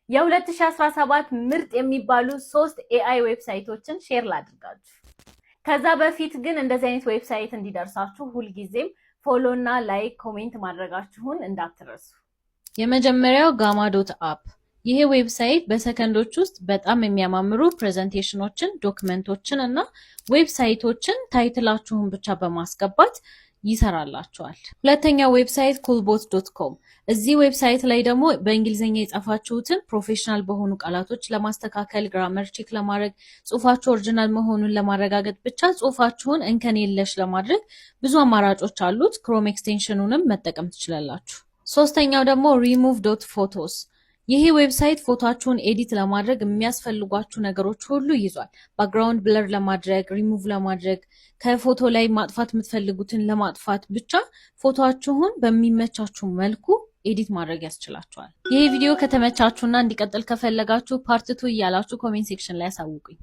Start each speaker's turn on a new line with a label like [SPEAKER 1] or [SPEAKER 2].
[SPEAKER 1] የ2017 ምርጥ የሚባሉ ሶስት AI website ኦችን share ላድርጋችሁ። ከዛ በፊት ግን እንደዚህ አይነት website እንዲደርሳችሁ ሁልጊዜም follow እና like፣ comment ማድረጋችሁን እንዳትረሱ።
[SPEAKER 2] የመጀመሪያው Gamma.app። ይሄ website በሰከንዶች ውስጥ በጣም የሚያማምሩ presentation ኦችን፣ document ኦችን እና website ኦችን title ኣችሁን ብቻ በማስገባት ይሰራላችኋል። ሁለተኛው website QuillBot.com። እዚህ website ላይ ደግሞ በእንግሊዝኛ የጻፋችሁትን professional በሆኑ ቃላቶች ለማስተካከል፣ grammar check ለማድረግ፣ ጽሁፋችሁ original መሆኑን ለማረጋገጥ፣ ብቻ ጽሁፋችሁን እንከን የለሽ ለማድረግ ብዙ አማራጮች አሉት። Chrome extension ኑንም መጠቀም ትችላላችሁ። ሶስተኛው ደግሞ ሪሙቭ.ፎቶስ። ይሄ website ፎቶአችሁን edit ለማድረግ የሚያስፈልጓችሁ ነገሮች ሁሉ ይዟል። ባክግራውንድ ብለር ለማድረግ፣ ሪሙቭ ለማድረግ፣ ከፎቶ ላይ ማጥፋት የምትፈልጉትን ለማጥፋት፣ ብቻ ፎቶአችሁን በሚመቻችሁ መልኩ edit ማድረግ ያስችላችኋል። ይሄ ቪዲዮ ከተመቻችሁና እንዲቀጥል ከፈለጋችሁ part 2 እያላችሁ comment section ላይ አሳውቁኝ።